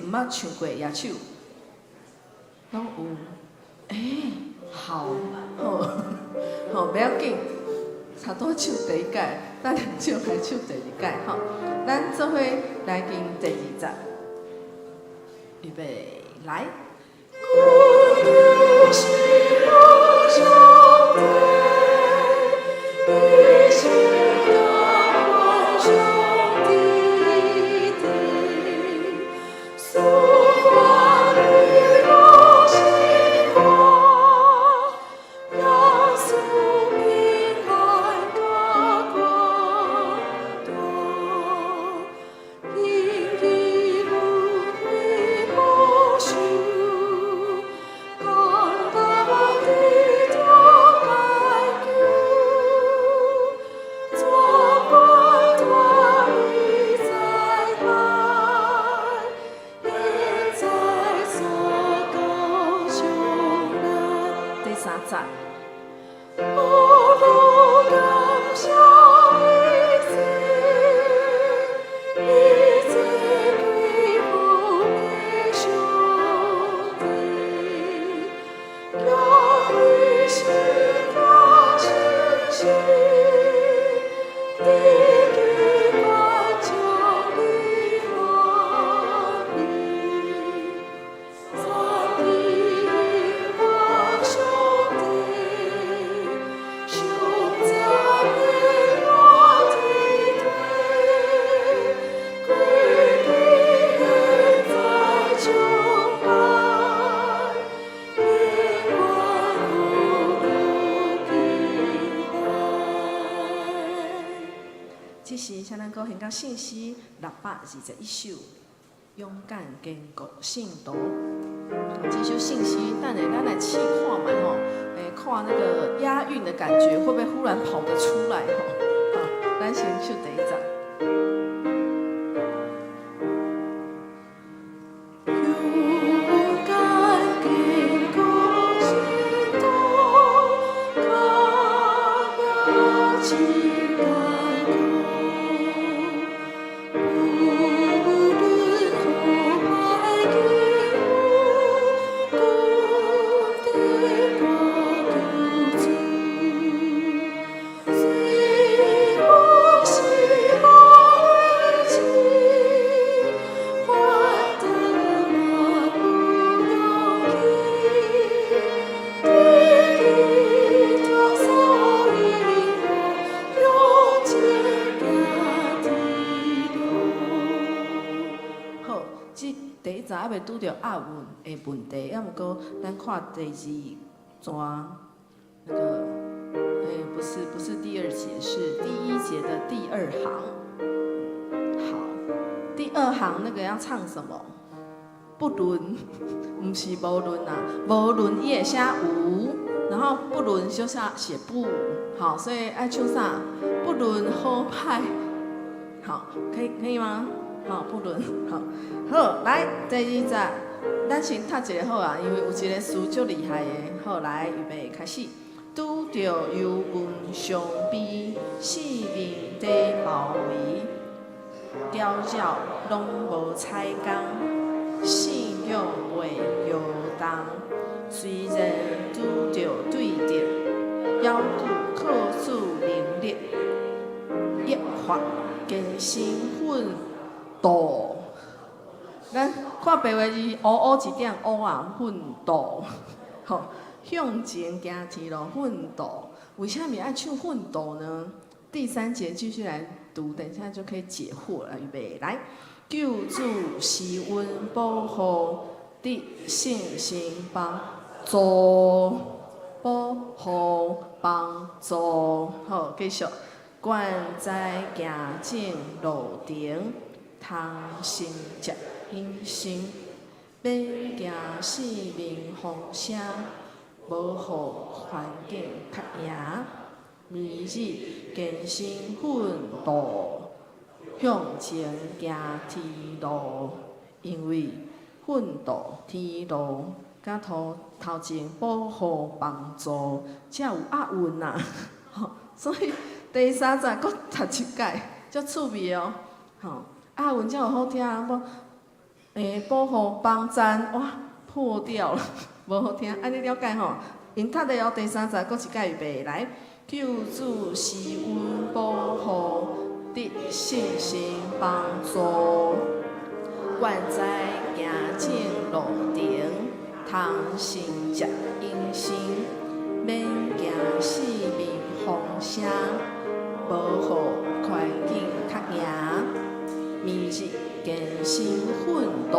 毋捌唱過？舉手。攏有。欸，好，好，好，不要緊，差不多唱第一擺，等下唱來唱第二擺，吼。咱做伙來進第二節，預備來。是我上帝，你是耶和上帝的，苏光与我心光，耶稣平安的国度，因一路为保守。简單的得解救，做官大利在愛，現在所高將來。第三節。我都感謝一切，一切歸乎你上帝，讓你心加信心，得見萬將的話語，讚美我上帝，上讚美我的隊，歸基現在將來，永遠不平安。這時，請咱閣獻到聖詩621首，勇敢堅固信徒。這首聖詩，等下咱來試看覓吼，欸，看那個押韻的感覺，會不會忽然跑得出來吼？好，咱先唱第一節。勇敢堅固信徒，甲真堅固，不論好歹境遇，阮得過救主。雖有時無日子，反倒嘛有勇氣，得基督所引我向前行的路。好，這第一節猶未拄著押韻的問題，猶毋過咱看第二段那個，欸，不是，不是第二節，是第一節的第二行。好，第二行那個要唱什麼？不論，毋是無論啊，無論伊會寫無，然後不論就是寫不，好，所以愛唱啥？不論好歹，好，可以嗎？好，不論，好，好，來第二節，咱先讀一個好啊，因為有一個詞足厲害的。好，來，預備開始。拄著憂悶傷悲，性命底包圍，攪擾攏無彩工，信仰袂搖動。雖然拄著對敵，猶閣靠主能力，益發堅心奮鬥。咱看白話字烏烏一點烏啊，奮鬥，吼，向前行天路奮鬥。為啥物愛唱奮鬥呢？第三節繼續來讀，等一下就可以解惑了。預備來，救主是阮保護，得信心幫助，保護幫助。好，繼續。關在行進路程，通承接犧牲，免驚生命風聲，無予環境較贏。每日堅心奮鬥，向前行天路，因為奮鬥天路，佮頭頭前保護幫助，才有押韻啊！所以第三節閣讀一擺，足趣味哦。吼，押韻才有好聽，無，保護幫贊，哇，破掉了，無好聽，按呢了解吼？𪜶讀的哦，第三節閣一擺預備來，救主是阮保護，得信心幫助，願哉行正路程，通承接永生，免驚四面風聲，無予環境較贏，明日堅心奮鬥，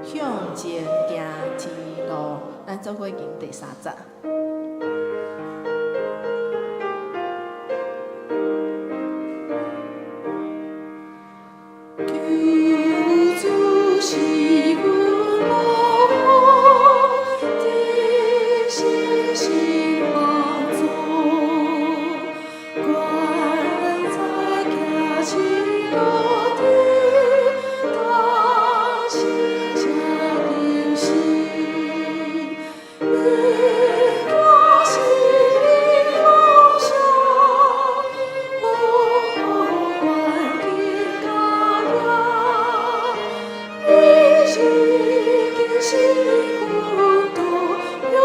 向前行天路。咱做伙行第三節。救主是阮保護，得信心幫助，願哉行正路程，同承接永生，免驚四面風聲，無予環境較贏，明日堅心奮鬥，向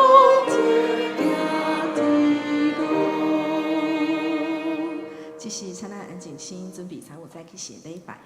前行天路。這時，請咱安靜心，準備參有再去行禮拜。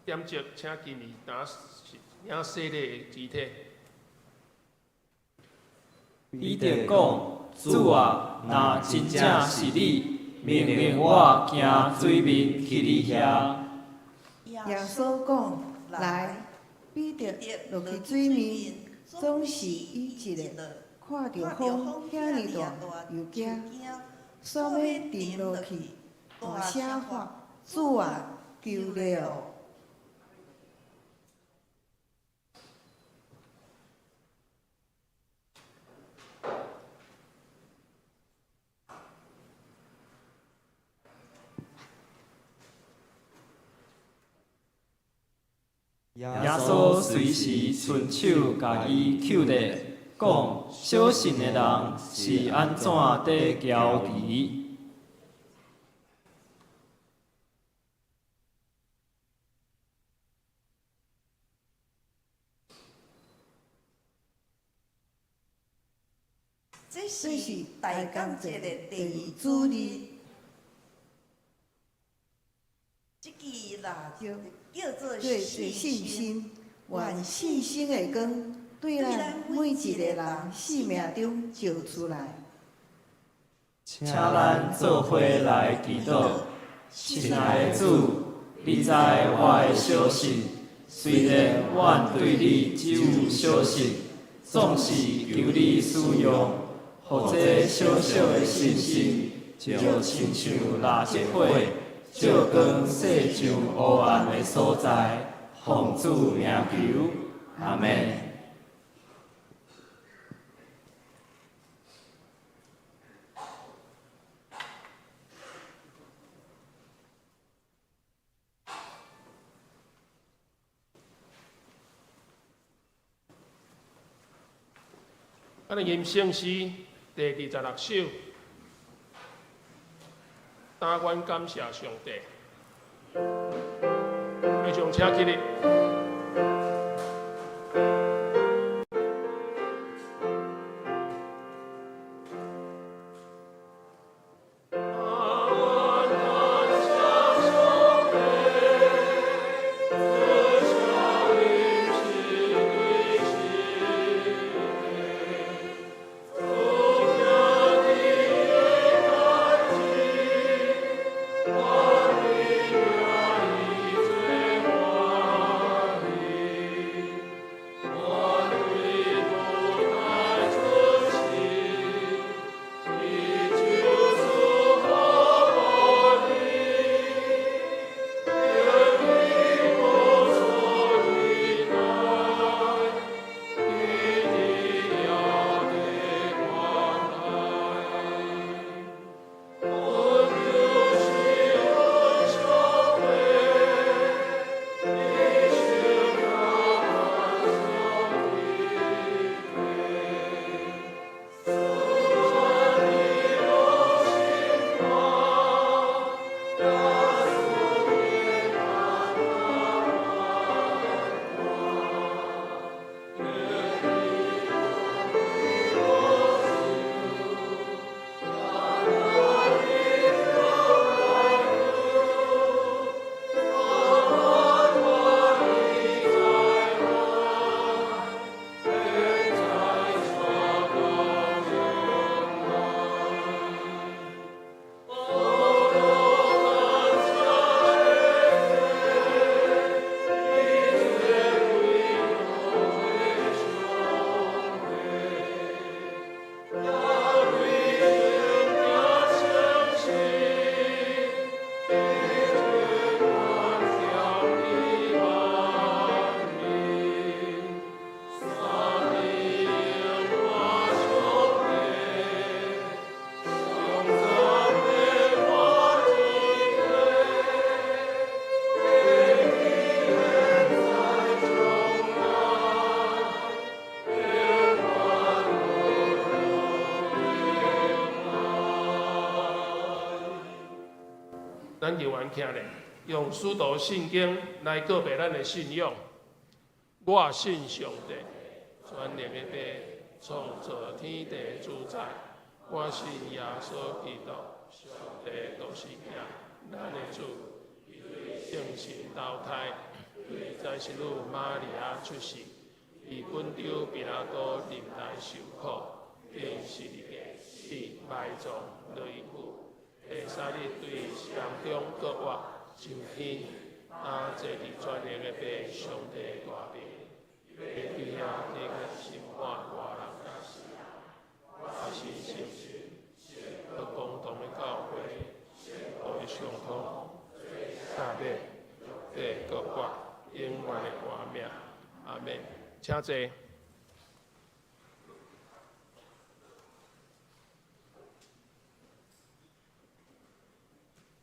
點鐘，請今年拿領洗禮的肢體。彼得講：主啊，若真正是你，命令我行水面去你遐。耶穌講：來。彼得落去水面，總是伊一個，看著風遐爾大，又驚，煞欲沉落去，大聲喊：主啊，救了！耶穌隨時伸手共伊抾著，講：小信的人是按怎佇驕疑？這是大感節的第二主日。這支蠟燭叫做信心，願信心的光對咱每一个人生命中照出來。請咱做伙來祈禱，親愛的主，你知我的小信，雖然阮對你只有小信，總是求你使用，予這小小的信心，就親像蠟燭火，照光世上烏暗的所在。奉主名求，阿們。咱來吟聖詩第26首，但願感謝上帝。會眾請起立。咱犹原徛咧，用使徒信经来告白咱的信仰。我信上帝，全能的父，创造天地主宰。我信耶稣基督，上帝独生子，咱的主，伊对圣神投胎，对在圣女玛利亚出世，伫本丢彼拉多临来受苦，钉十字架，死埋葬，落去苦。第三日对死人中复活，上天，啊，坐伫全能的父上帝大边，欲对遐天审判活人佮死人。我信圣神，圣公同的教会，圣徒的相通，赦免，肉体复活，永远的活命。阿们。请坐。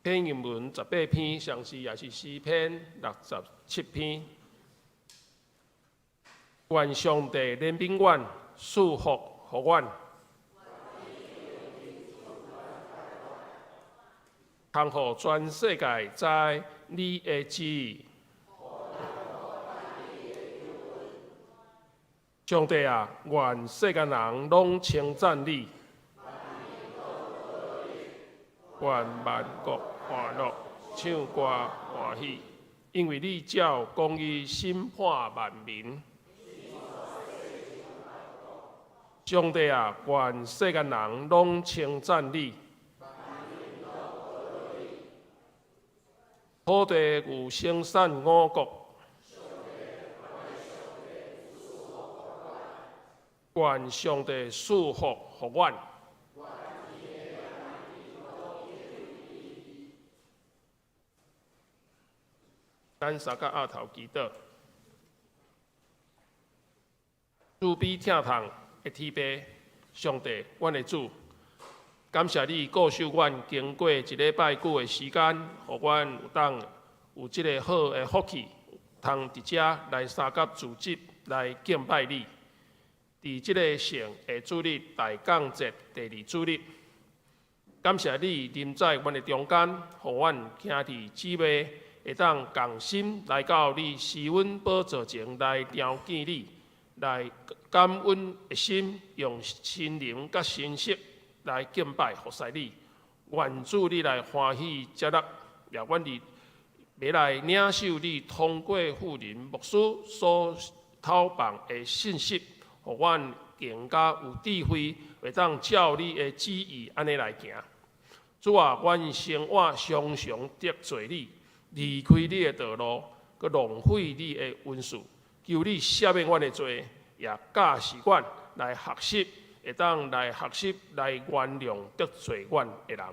篇经文18篇，上是也是诗篇67篇。愿上帝怜悯阮，赐福予阮，通予全世界知你的旨意。上帝啊，愿世间人攏稱讚你。願萬國歡樂，唱歌歡喜，因為你照公義審判萬民。上帝啊，願世間人攏稱讚你。土地有生產五穀，願上帝賜福予阮。咱三個僫頭祈禱，慈悲疼痛的天父，上帝，阮的主，感謝你顧守阮經過一禮拜久的時間，予阮有當有這个好的福氣，通佇遮來相佮組織來敬拜你。佇這个聖的主日大降節第二主日，感謝你臨在阮的中間，予阮兄弟姊妹會當仝心來到你施恩寶座前來朝見你，來感恩的心，用心靈佮誠實來敬拜服侍你。願主你來歡喜接納，也阮佇欲來領受你通過婦人牧師所透放的信息，予阮更加有智慧，會當照你的旨意按呢來行。主啊，阮生活常常得罪你，離開你的道路，閣浪費你的恩賜。求你赦免阮的罪，也教示阮來學習，會當來學習來原諒得罪阮的人。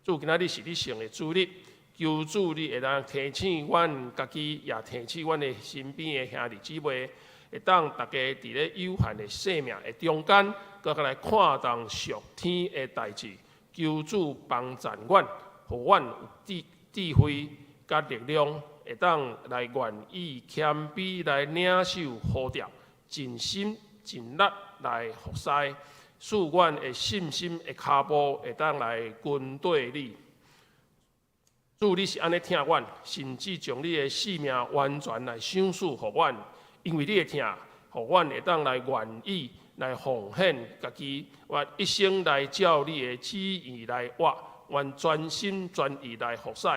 主，今仔日是你聖的主日，求主你會當提醒阮家己，也提醒阮的身邊的兄弟姊妹，會當大家佇咧有限的生命的中間，閣來看重屬天的代誌。求主幫贊阮，予阮有智慧佮力量，會當來願意謙卑來領受呼召，盡心盡力來服侍，使阮的信心的跤步會當來跟綴你。主，你是按呢疼阮，甚至將你的性命完全來賞賜予阮，因為你的疼，予阮會當來願意來奉獻家己，我一生來照你的旨意來活，願全心全意來服侍，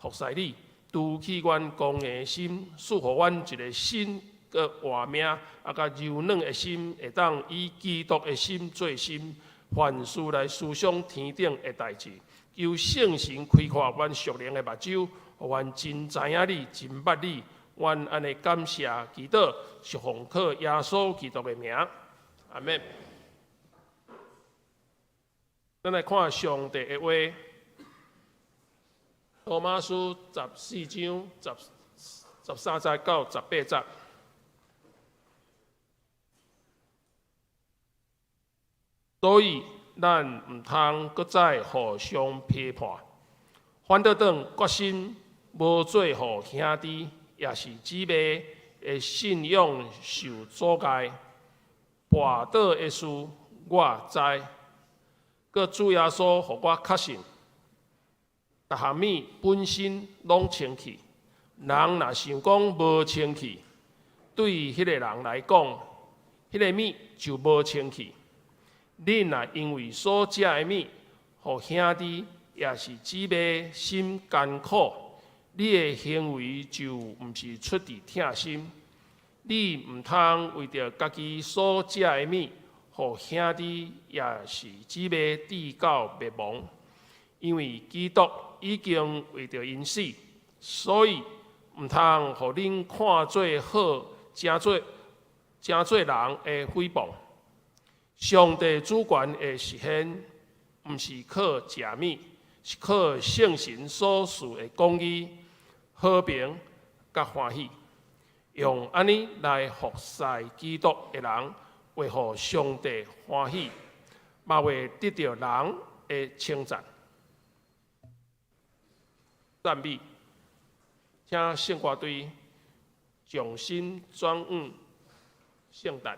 服侍你，除去阮剛硬的心，賜予阮一个新閣活命，啊，佮柔軟的心，會當以基督的心做心，凡事來思想天頂的代誌。求聖神開闊阮屬靈的目睭，予阮真知影你，真捌你。阮按呢感謝祈禱，是奉靠耶穌基督的名，阿們。咱來看上帝的話，羅馬書14章13節到18節。所以，咱毋通閣再互相批判，反倒轉決心無做予兄弟抑是姊妹的信仰受阻礙。跋倒的事我知，閣主耶穌予我確信，逐項物本身攏清氣。人若想講無清氣，對彼個人來講，彼个物就無清氣。恁若因為所食的物，予兄弟抑是姊妹心艱苦，你的行為就毋是出佇疼心。你毋通為著家己所食的物，予兄弟抑是姊妹致到滅亡，因為基督已經為著𪜶死，所以毋通予恁看做好，成做人的誹謗。上帝主權的實現，毋是靠食物，是靠聖神所賜的公義、和平佮歡喜。用按呢來服侍基督的人，會予上帝歡喜，嘛會得著人的稱讚。讚美，請聖歌隊重新轉往聖誕。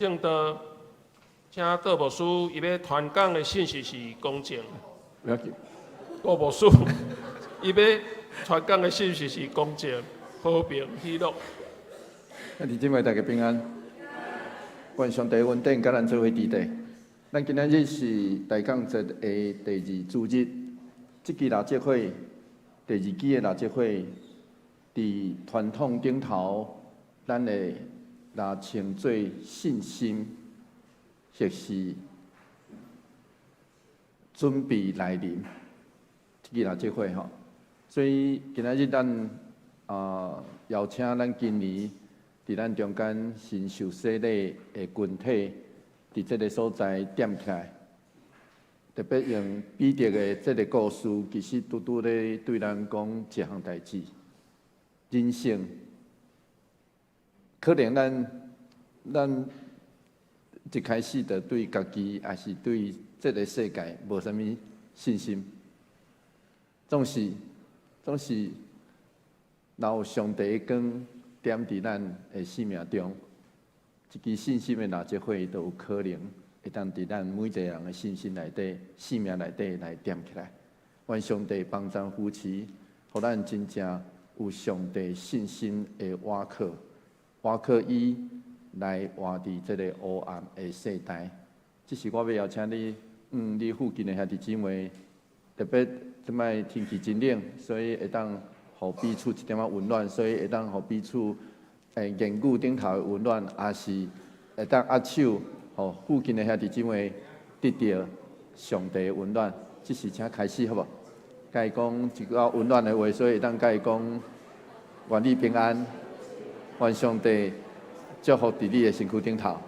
正道，請杜牧師伊欲傳講的信息是公正。不要緊。顧牧師伊欲傳講的信息是公正、和平、喜樂。兄弟姊妹大家平安，願上帝恩典佮咱做伙佇底。咱今仔日是大講節的第二主日，這支蠟燭火，第二支的蠟燭火，佇傳統頂頭，咱會來稱做信心，或是準備來臨，這支蠟燭火吼。所以今仔日咱邀請咱今年佇咱中間新受洗禮的群體，佇這个所在點起來，特別用彼得的這个故事，其實拄拄咧對咱講一項代誌。人生可能咱一開始就對家己，抑是對這个世界無啥物信心，總是若有上帝的光點佇咱的生命中，這支信心的蠟燭火，就有可能會當佇咱每一个人的信心內底、生命內底來點起來。願上帝幫贊扶持，予咱真正有上帝信心的倚靠，倚靠伊來活佇這个黑暗的世代。這是我欲邀請你，你附近的兄弟姊妹，特別這擺天氣真冷，所以會當予彼此一點仔溫暖，所以會當予彼此言語頂頭的溫暖，抑是會當握手，予附近的兄弟姊妹得著上帝的溫暖。這是請開始好無？共伊講一寡溫暖的話，所以會當共伊講願你平安，願上帝祝福佇你的身軀頂頭。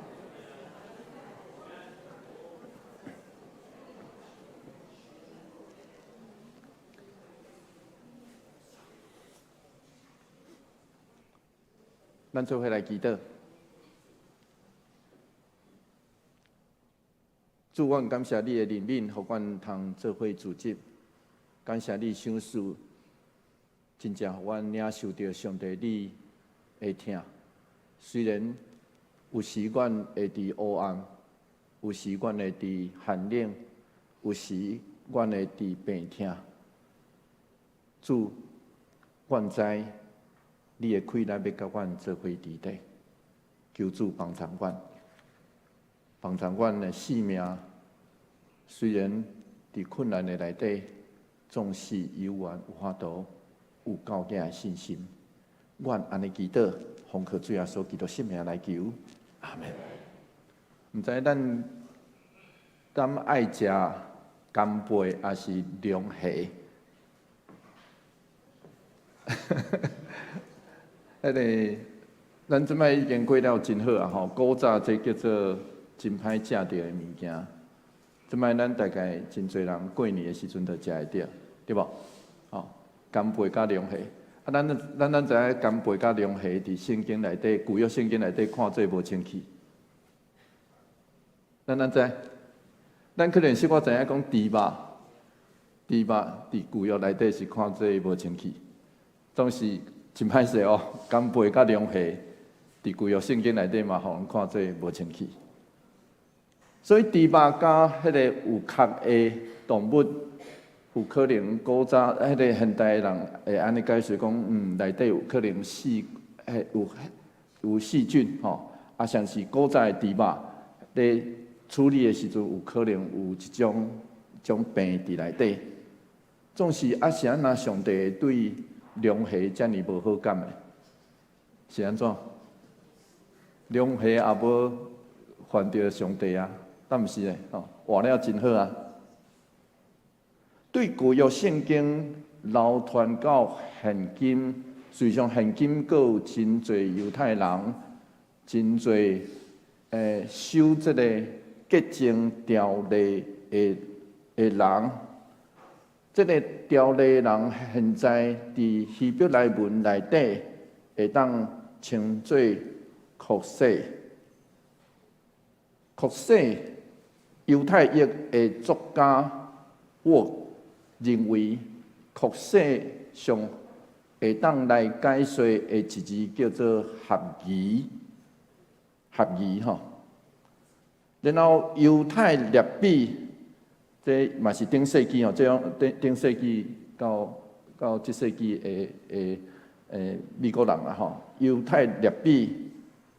咱做伙來祈禱。主，阮感謝你的憐憫，予阮通做伙聚集。感謝你賞賜，真正予阮領受著上帝你的疼。雖然有時阮會佇黑暗，有時阮會佇寒冷，有時阮會佇病痛。主，阮知你的氣力欲佮阮做伙佇底，求主幫助阮，幫助阮的性命。雖然佇困難的內底，總是猶原有法度有夠囝的信心。阮按呢祈禱，奉靠主耶穌基督聖名來求，阿們。毋知咱敢愛食干貝，抑是龍蝦？彼个，咱這擺已經過了真好啊吼！古早這叫做真歹食著的物件，這擺咱大概真濟人過年的時陣就食會著，對無？吼，干貝佮龍蝦，啊，咱知影干貝佮龍蝦佇聖經內底，舊約聖經內底看做無清氣。咱知，咱可能小可知影講豬肉，豬肉佇舊約內底是看做無清氣，總是真歹勢哦。干貝佮龍蝦佇舊約聖經內底嘛，予人看做無清氣。所以豬肉佮彼個有殼的動物，有可能古早彼個現代的人會按呢解釋講，內底有可能有細菌吼，啊，像是古早的豬肉咧處理的時陣，有可能有一種種病佇內底。總是啊，是按怎上帝對龍蝦遮爾無好感的？是按怎？龍蝦也無犯著上帝啊，敢毋是咧？吼，活了真好啊！對舊約聖經流傳到現今，事實上現今閣有真濟猶太人，真濟守這个潔淨條例的人，這个條例的人現在佇希伯來文內底會當稱做擴洗。擴洗猶太裔的作家沃認為，擴洗上會當來解說的一字叫做合宜，合宜吼。然後猶太列比，這嘛是頂世紀吼，這種頂頂世紀到這世紀的美國人啦吼。猶太列比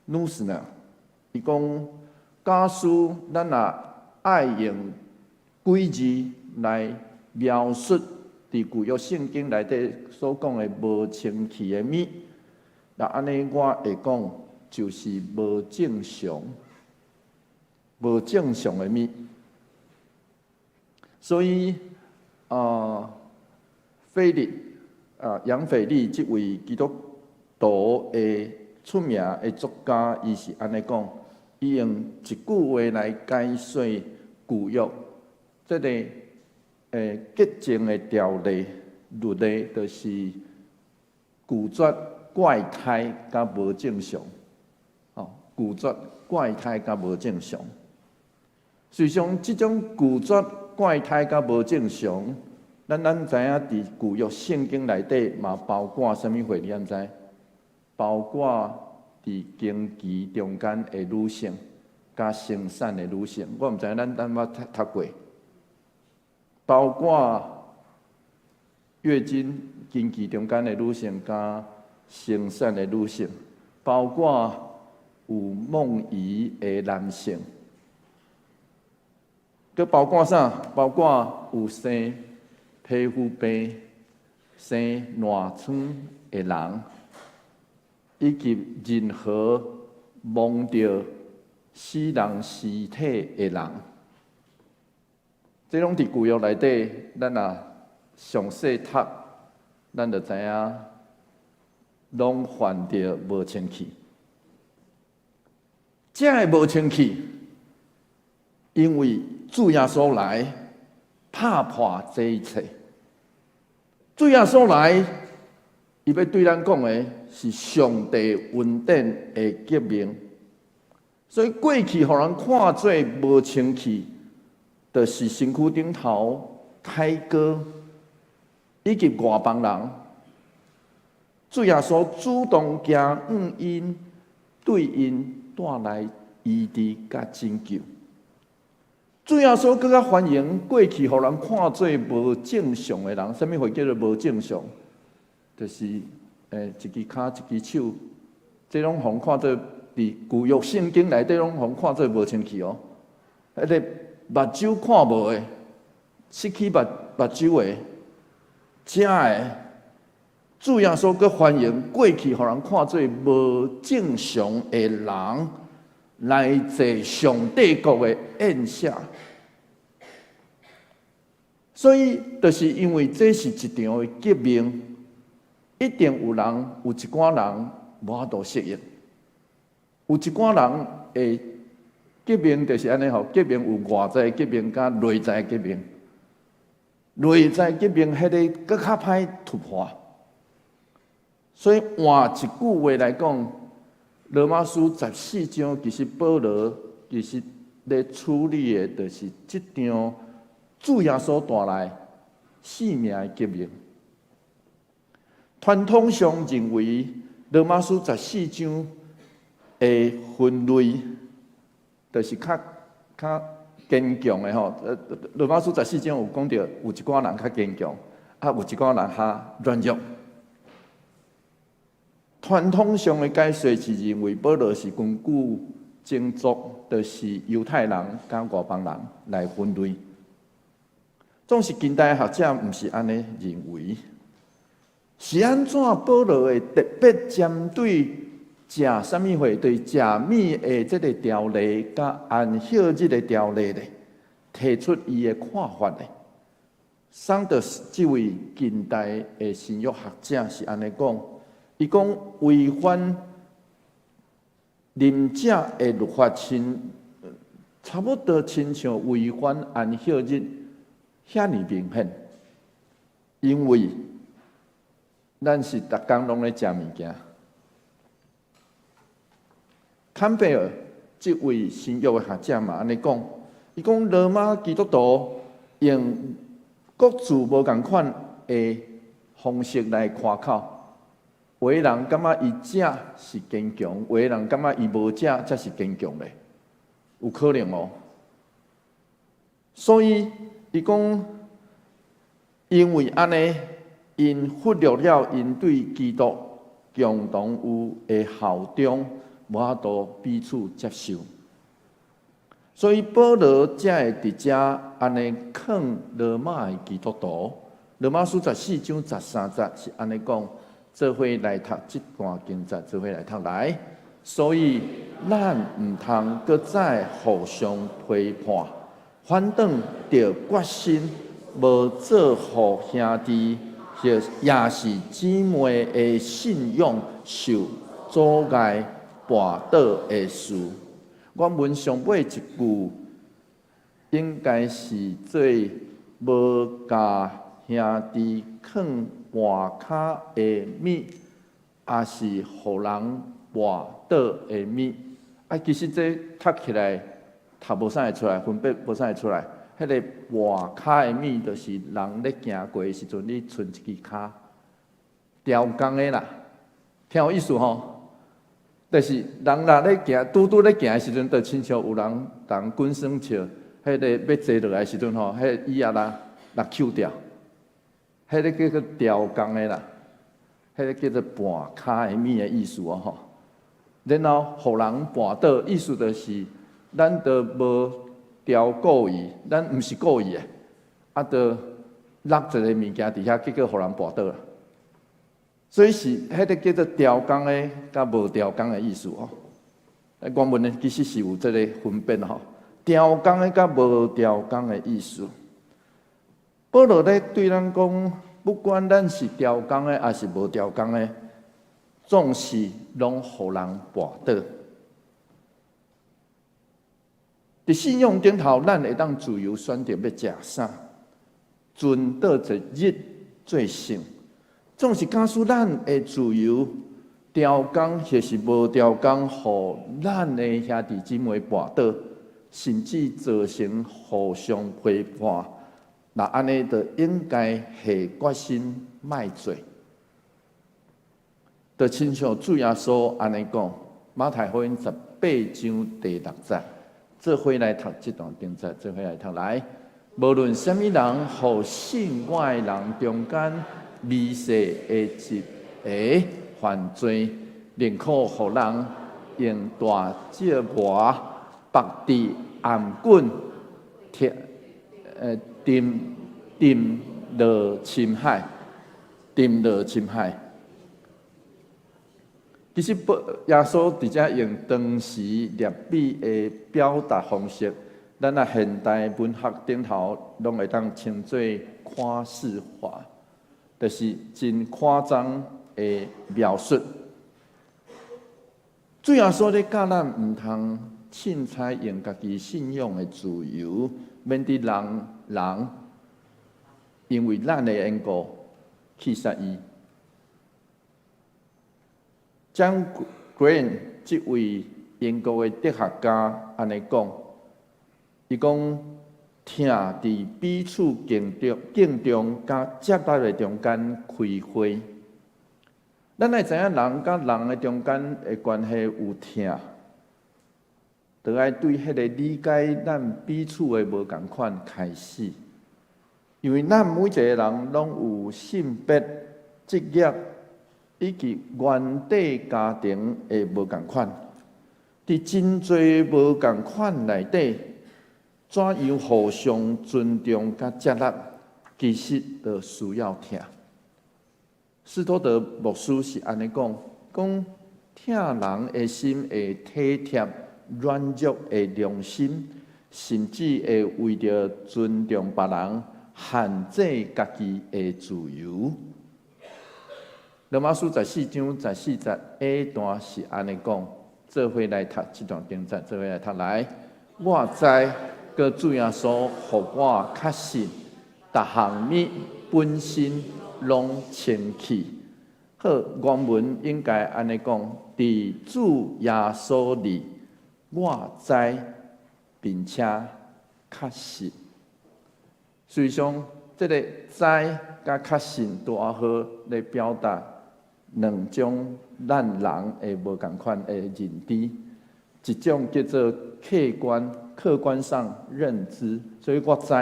努斯呢，伊講假使咱若愛用幾字來描述佇舊約聖經內底所講的無清氣的物，那按呢我會講就是無正常、無正常的物。所以啊，腓力啊，楊腓力這位基督徒的出名的作家，伊是按呢講，伊用一句話來解說舊約這个潔淨的條例律例，就是拒絕怪胎佮無正常，哦，拒絕怪胎佮無正常。實際上，這種拒絕怪胎佮無正常，咱知影佇舊約聖經內底嘛包括啥物貨？你敢知？包括佇經期中間的女性，佮生產的女性，我毋知影咱捌讀過。包括月經經期中間的女性，佮生產的女性，包括有夢遺的男性，閣包括啥？包括有生皮膚病、生爛瘡的人，以及任何摸著死人屍體的人，這攏佇舊約內底，咱若詳細讀，咱就知影，攏犯著無清氣。這个無清氣，因為主耶穌來拍破這一切。主耶穌來，伊欲對咱講的是上帝恩典的革命。所以過去予人看做無清氣，就是身軀頂頭胎哥以及外邦人。主耶穌主動行向𪜶，對𪜶帶來醫治佮拯救。主耶穌閣較歡迎過去予人看做無正常的人，啥物貨叫做無正常？就是一支跤一支手，這攏予人看做佇舊約聖經內底攏予人看做無清氣哦。彼个目睭看無的，失去目睭的，遮的主耶穌閣歡迎過去予人看做無正常的人來坐上帝國的宴席。所以，就是因為這是一場的革命，一定有人有一寡人無法度適應，有一寡人會革命就是按呢吼，革命有外在革命佮內在革命，內在革命彼个閣較歹突破。所以換一句話來講，羅馬書十四章其實保羅其實咧處理的，就是這場主耶穌帶來性命的革命。傳統上認為羅馬書十四章的分類，就是較較堅強的吼。羅馬書十四章有講著，有一寡人較堅強，啊，有一寡人較軟弱。傳統上的解說是認為保羅是根據種族，就是猶太人佮外邦人來分類。總是近代學者毋是按呢認為，是按怎保羅會特別針對食啥物貨，對食物的這个條例佮安息日的條例咧，提出伊的看法咧。桑德斯這位近代的新約學者是按呢講，伊講違反啉者的律法親，差不多親像違反安息日遐爾明顯，因為咱是逐工攏咧食物件。坎貝爾這位新約的學者嘛按呢講，伊講羅馬基督徒用各自無仝款的方式來誇口，有的人感覺伊食是堅強，有的人感覺伊無食才是堅強咧。有可能哦。所以伊講，因為按呢，𪜶忽略了𪜶對基督共同有的效忠，無法度彼此接受。所以保羅才會佇遮按呢勸羅馬的基督徒。羅馬書14章13節是按呢講，做伙來讀這段經節，做伙來讀來。所以咱毋通閣再互相批判，反轉著決心無做予兄弟或也是姊妹的信仰受阻礙跋倒的事。原文上尾一句應該是做無共兄弟囥跋跤的物，抑是予人跋倒的物。啊，其實這讀起來讀無啥會出來，分別無啥會出來。彼個跋跤的物，就是人咧行過的時陣，你賰一支跤，調工的啦，聽有意思吼？就是人若咧行，拄拄咧行的時陣，就親像有人共滾耍笑，彼個欲坐落來的時陣吼，彼個椅仔啦，來抾掉，彼個叫做調工的啦，彼個叫做跋跤的物的意思哦吼。然後予人跋倒，意思就是咱都無調故意，咱毋是故意的，啊，就落一個物件佇遐，結果予人跋倒啦。所以是彼個叫做調工的，佮無調工的意思哦。原文呢其實是有這個分別吼，調工的佮無調工的意思。保羅咧對咱講，不管咱是調工的，抑是無調工的，總是攏予人跋倒。佇信仰頂頭，咱會當自由選擇欲食啥，盡佗一日做聖。總是假使咱會自由調工，或是無調工，予咱的兄弟姊妹跋倒，甚至造成互相批判，那按呢就應該下決心莫做。就親像主耶穌按呢講，馬太福音18章第6節，做伙來讀這段經節，做伙來讀來。無論啥物人，予信我的人中間微細的一个犯罪，寧可予人用大石磨縛佇頷頸，沉沉落深海，沉落深海。其實，耶穌佇遮用當時類比的表達方式，咱啊現代文學頂頭攏會當稱做誇飾法，就是真誇張的描述。主耶穌咧教咱毋通凊彩用家己信仰的自由，免得人人因為咱的緣故去殺伊。John Green 這位英國的哲學家按呢講，伊講疼佇彼此敬重、敬重佮接納的中間開花。咱愛知影人佮人的中間的關係有疼，就愛對彼個理解咱彼此的無仝款開始。因為咱每一個人攏有性別、職業以及原底家庭的無仝款，佇真濟無仝款內底，怎樣互相尊重佮接納，其實就需要疼。斯托德牧師是按呢講，講疼人的心會體貼軟弱的良心，甚至會為著尊重別人，限制家己的自由。羅馬書14章14節下段是按呢講，做伙來讀這段經節，做伙來讀來。我知閣主耶穌予我確信，逐項物本身攏清氣。好，原文應該按呢講，佇主耶穌裡，我知並且確信。實際上，這个知佮確信拄仔好來表達兩種咱人的無仝款的認知。一種叫做客觀，客觀上認知，所以我知，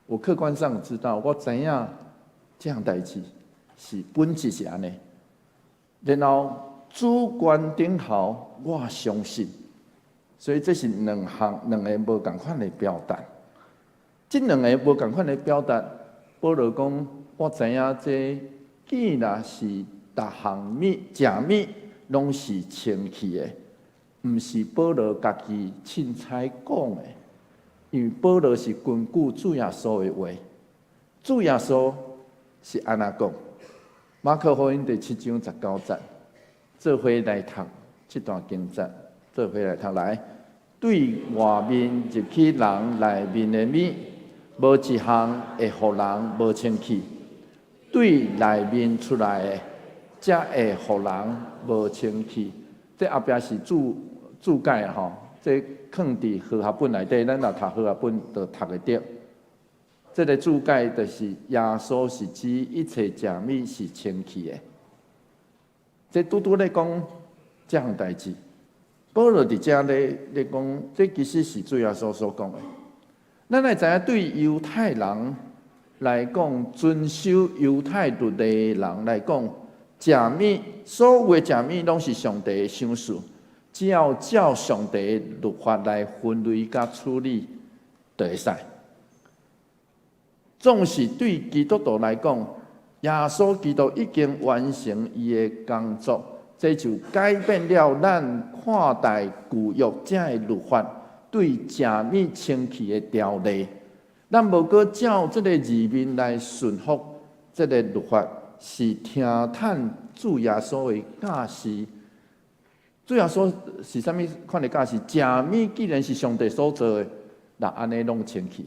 我客觀上知道，我知影這項代誌是本質是按呢。然後主觀頂頭，我相信，所以這是兩項兩个無仝款的表達。這兩个無仝款的表達，保羅講，我知影這既然是逐項物食物攏是清氣的，毋是保羅家己凊彩講的，因為保羅是根據主耶穌的話，主耶穌是按怎講？馬可福音第七章十九節，做伙來讀這段經節，做伙來讀來，對外面入去人內面的物，無一項會予人無清氣；對內面出來的，才會予人無清氣。這後壁是注注解吼，這囥佇和合本內底，咱若讀和合本就讀會著。這个注解就是耶穌是指一切食物是清氣的。這拄拄咧講這項代誌，保羅佇遮咧咧講，這其實是主耶穌所講的。咱來知影，對猶太人來講，遵守猶太律的人來講，食物所有的食物攏是上帝的賞賜，只要照上帝的律法來分類佮處理，就會使。總是對基督徒來講，耶穌基督已經完成伊的工作，這就改變了咱看待舊約這个律法對食物清氣的條例。咱無閣照這个字面來順服這个律法，是聽趁主耶穌的教示。主耶穌是啥物款的教示？食物既然是上帝所做的，那按呢攏清氣。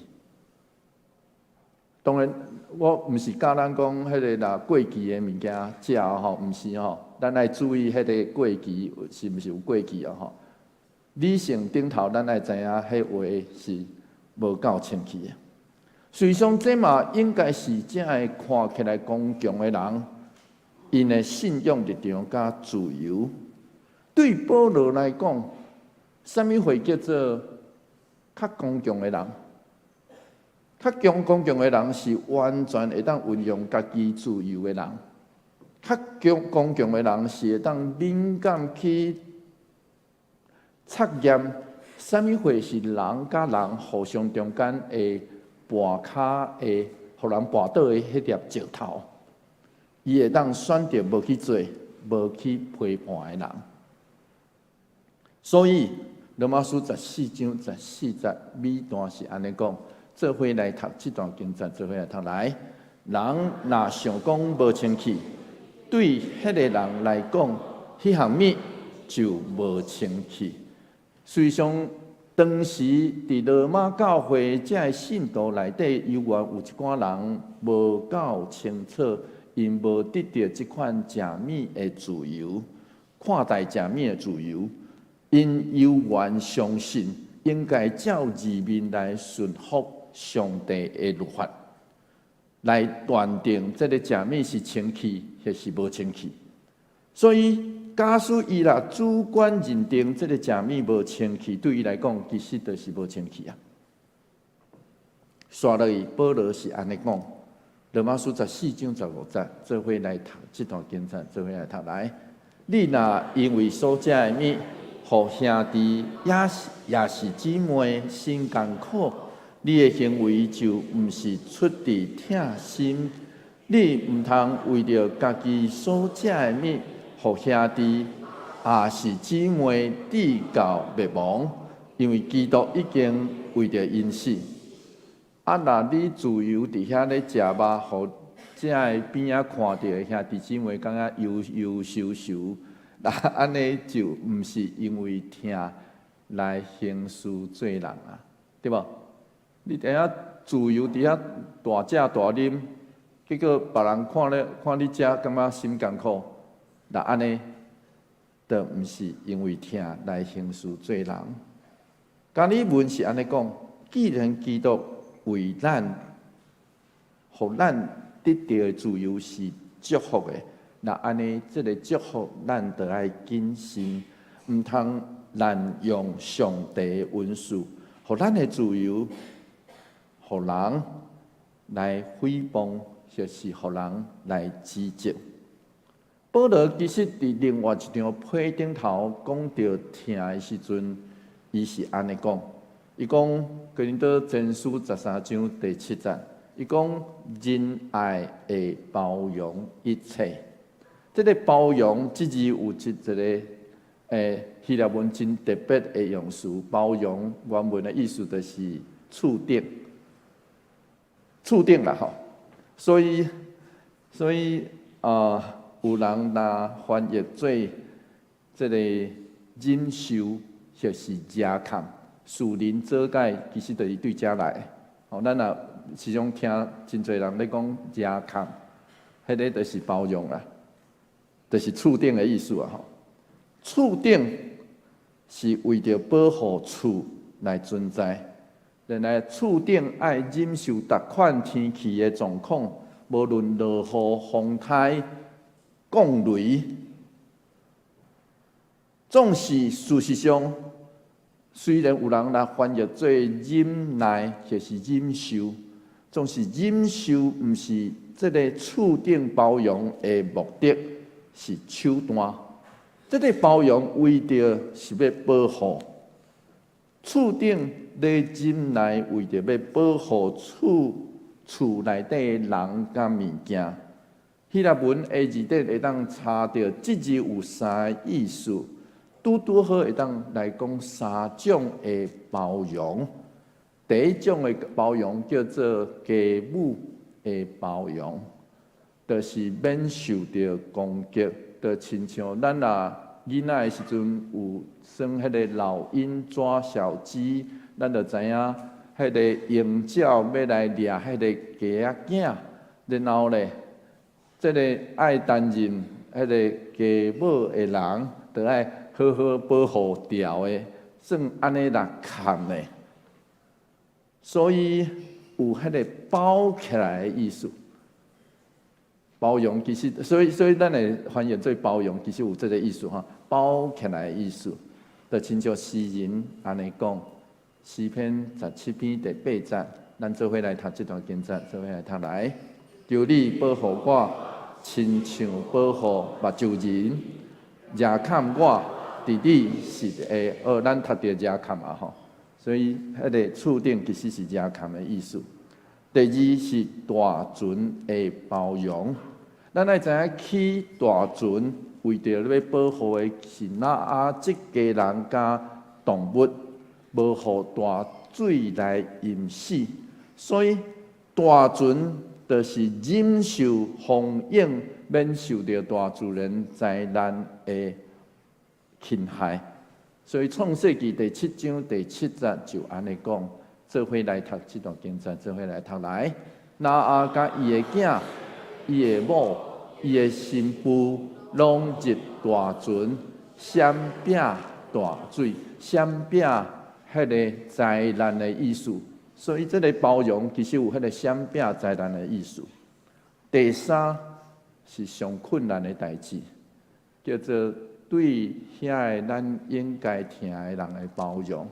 當然，我毋是教咱講彼个若過期的物件食吼，毋是吼，咱愛注意彼个過期是毋是有過期啊吼。理性頂頭，咱愛知影彼話是無夠清氣的。事實上，這嘛應該是這个看起來剛強的人，𪜶的信仰立場佮自由。對保羅來講，啥物會叫做較剛強的人？較強剛強的人是完全會當運用家己自由的人。較強剛強的人是會當敏感去察驗啥物貨是人佮人互相中間會跋跤會予人跋倒的彼粒石頭，伊會當選擇無去做、無去批判的人。所以羅馬書十四章十四節尾段是按呢講。做伙來讀這段經節，做伙來讀來。人若想講無清氣，對彼个人來講，彼項物就無清氣。事實上，當時佇羅馬教會這个信徒內底，猶原有一寡人無夠清楚，𪜶無得著這款食物的自由，看待食物的自由，𪜶猶原相信應該照字面來順服上帝的律法，來斷定這个食物是清氣抑是無清氣。所以，假使伊若主觀認定這个食物無清氣，對伊來講，其實就是無清氣啊。紲落去，保羅是按呢講，羅馬書十四章十五節，做伙來讀這段經節，做伙來讀來。你若因為所食的物，予兄弟抑是抑是姊妹心艱苦，你的行為就毋是出佇疼心。你毋通為著家己所食的物，予兄弟抑是姊妹致到滅亡，因為基督已經為著𪜶死。啊，若你自由佇遐咧食肉，予這个邊仔看著的兄弟姊妹感覺憂憂愁愁，那按呢就毋是因為疼來行事做人啊，對無？你佇遐自由佇遐大食大啉，結果別人看咧看你食，感覺心艱苦，那按呢，就毋是因為疼來行事做人。加爾文是按呢講，既然基督為咱，予咱得著的自由是祝福的，那按呢，這个祝福咱著愛謹慎，毋通濫用上帝恩賜，予咱的自由，予人來誹謗，或是予人來指責。保羅其實佇另外一張批頂頭講著疼的時陣，伊是按呢講，伊講哥林多前書13章第7節，伊講仁愛會包容一切。這个包容這字有一個希臘文真特別的用詞，包容原文的意思就是厝頂，厝頂啦吼。所以有人若翻譯做這个忍受或是遮蓋，屬靈做解其實就是對遮來的。吼，咱若時常聽真濟人咧講遮蓋，彼个就是包容啦，就是厝頂的意思啊！吼，厝頂是為著保護厝來存在，原來厝頂愛忍受逐款天氣的狀況，無論落雨、風颱、降雷，總是事實上，雖然有人來翻譯做忍耐或是忍受，總是忍受毋是這个厝頂包容的目的，是手段。這个包容為著是欲保護厝頂咧忍耐，為著欲保護厝內底人佮物件。希臘文的字典會當查著，這字有三个意思，拄拄好會當來講三種的包容。第一種的包容叫做家母的包容，就是免受著攻擊，就親像咱若囡仔的時陣有耍彼个老鷹抓小雞，咱就知影彼个鷹鳥欲來掠彼个雞仔囝，然後咧，這个愛擔任彼个家母的人，就愛好好保護牢的，算按呢來崁的。所以有彼个包起來的意思。包容其實，所以咱會翻譯做包容，其實有這个意思吼，包起來的意思。就親像詩人按呢講，詩篇17篇第8節，咱做伙來讀這段經節，做伙來讀來。求你保護我，親像保護目睭仁，遮崁我，佇你實的，哦，咱讀著遮崁啊吼。所以，彼个厝頂其實是遮崁的意思。第二是大船的包容，咱愛知影起大船為著欲保護的是挪亞這家人佮動物，無予大水來淹死，所以大船就是忍受風湧，免受著大自然災難的侵害。所以創世記第7章第7節就按呢講，做伙來讀這段經節，做伙來讀來。挪亞佮伊的囝、伊的某、伊的新婦，攏入大船，閃避大水，閃避彼个災難的意思。所以這个包容其實有彼个閃避災難的意思。第三是上困難的代誌，叫做對遐个咱應該疼的人的包容，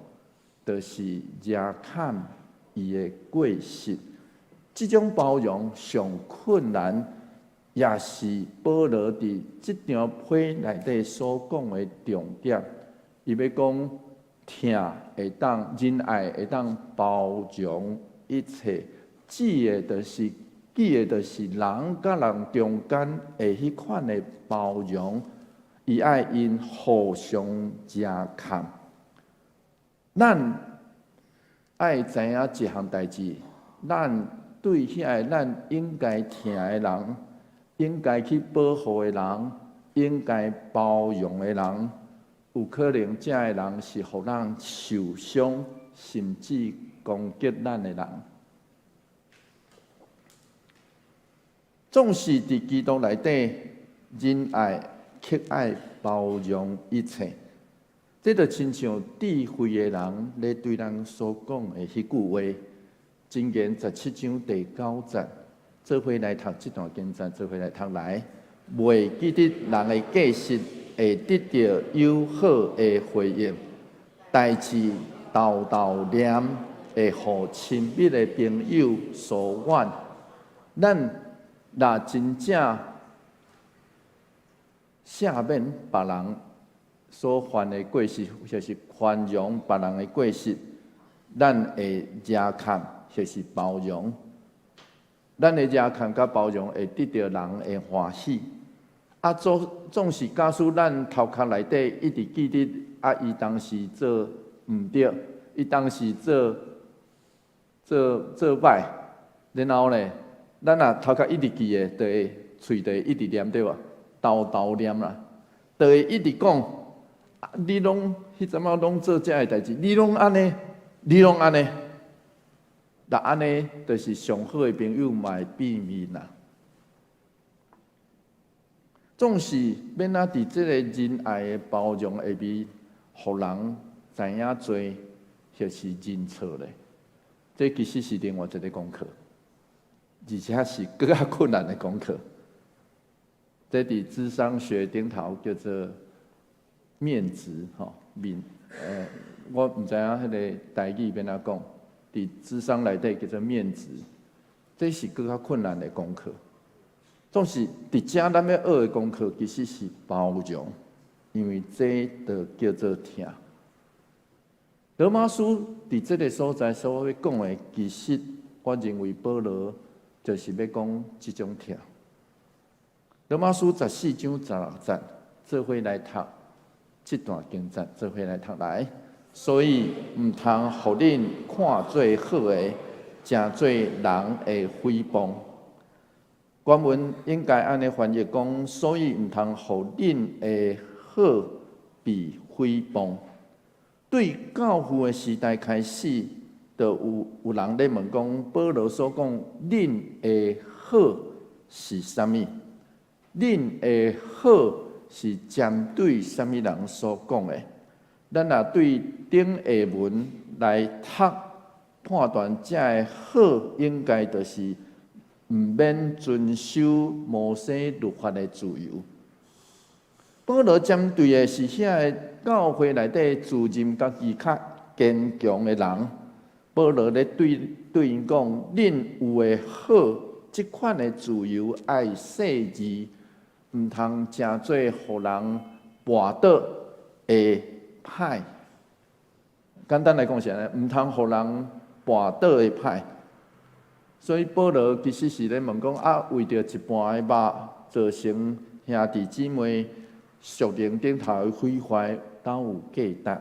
就是遮崁伊的過失。這種包容上困難，也是保羅佇這張批內底所講的重點。伊欲講疼會當仁愛會當包容一切，指的就是人佮人中間的彼款的包容，伊愛𪜶互相遮崁。咱愛知影一項代誌，咱對遐个咱應該疼的人，應該去保護的人，應該包容的人，有可能這个人是予咱受傷，甚至攻擊咱的人。總是佇基督內底，仁愛、克愛、包容一切。這就親像智慧的人咧對咱所講的彼句話，箴言17章第9節，做伙來讀這段經節，做伙來讀來。袂記得人的過失，會得著友好的回應。代誌沓沓念，會予親密的朋友疏遠。咱若真正赦免別人所犯的過失，或是寬容別人的過失，咱會惹看，或是包容。咱的惹看佮包容會得著人的歡喜。啊，總是假使咱頭殼內底一直記得啊，伊當時做毋對，伊當時做歹，然後呢，咱若頭殼一直記的，就會喙就會一直念對無？沓沓念啦，就會一直講，你攏彼陣仔攏做這个代誌，你攏按呢，你攏按呢，若按呢，就是上好的朋友嘛會變面啦。總是欲按怎佇這个仁愛的包容下面，予人知影罪或是認錯咧。這其實是另外一个功課，而且是閣較困難的功課。這佇諮商學頂頭叫做面子吼面，我毋知影彼个台語欲按怎講，佇諮商內底叫做面子，這是閣較困難的功課。總是佇遮咱欲學的功課，其實是包容，因為這就叫做疼。羅馬書佇這个所在所欲講的，其實我認為保羅就是欲講這種疼。羅馬書14章16節，做伙來讀這段經節，做伙來讀來。所以毋通予恁看做好的，成做人的誹謗。原文應該按呢翻譯講，所以毋通予恁的好被誹謗。對教父的時代開始，就有人咧問講，保羅所講恁的好是啥物？恁的好是針對啥物人所講的？咱若對頂下文來讀判斷，這个好應該就是毋免遵守摩西律法的自由。保羅針對的是遐个教會內底自認家己較堅強的人。保羅咧對𪜶講：恁有的好，這款的自由愛細膩，毋通成做予人跋倒的歹。簡單來講是按呢，毋通予人跋倒的歹。所以保羅其實是咧問講：啊，為著一半的肉造成兄弟姊妹屬靈頂頭的毀壞，敢有價值？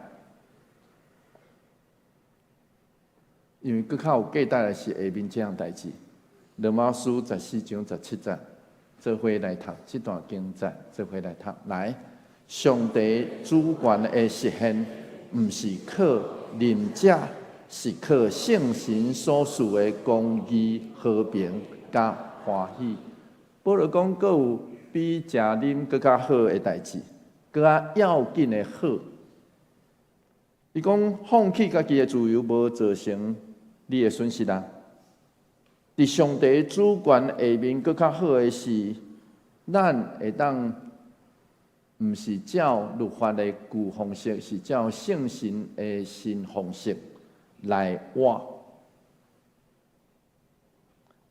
因為閣較有價值的是下面這項代誌。羅馬書14章17節，做伙來讀這段經節，做伙來讀來。上帝主權的實現，毋是靠啉食，是靠聖神所賜的公義、和平佮歡喜。保羅講，閣有比食啉閣較好的代誌，閣較要緊的好。伊講放棄家己的自由，無造成你的損失啊。佇上帝主權下面，閣較好的是，咱會當毋是照律法的舊方式，是照聖神的新方式來活，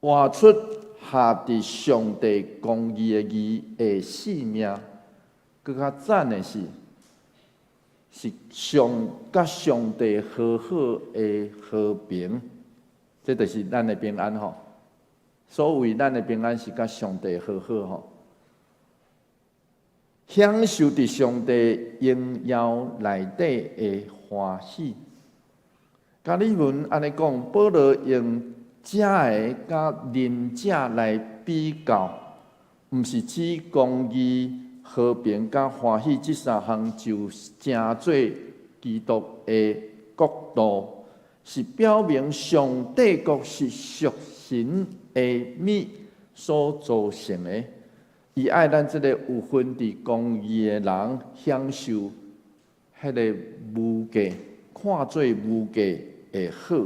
活出合佇上帝公義的義的生命。閣較讚的是，是上佮上帝和好的和平，這就是咱的平安吼。所謂咱的平安是佮上帝和好吼，享受佇上帝榮耀內底的歡喜。加爾文按呢講，保羅用食的佮啉食來比較，毋是指公義、和平佮歡喜這三項就成做基督的國度，是表明上帝國是屬神的物所組成的。伊愛咱這個有份佇公義的人享受彼个無價，看做無價的好，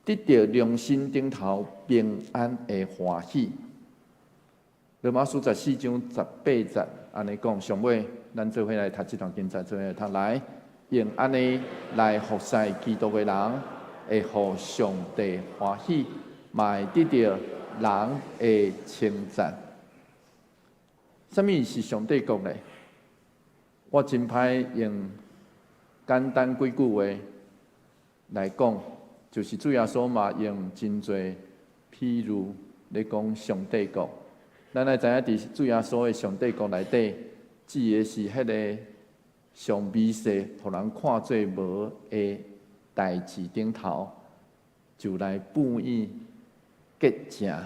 得著良心頂頭平安的歡喜。羅馬書14章18節按呢講，上尾咱做伙來讀這段經節，做伙來讀來。用按呢來服侍基督的人，會予上帝歡喜，嘛會得著人的稱讚。啥物是上帝國呢？我真歹用簡單幾句話來講，就是主耶穌嘛用真濟譬喻咧講上帝國。咱愛知影佇主耶穌的上帝國內底，指的是彼个上微細，予人看做無的代誌頂頭，就來布影潔淨。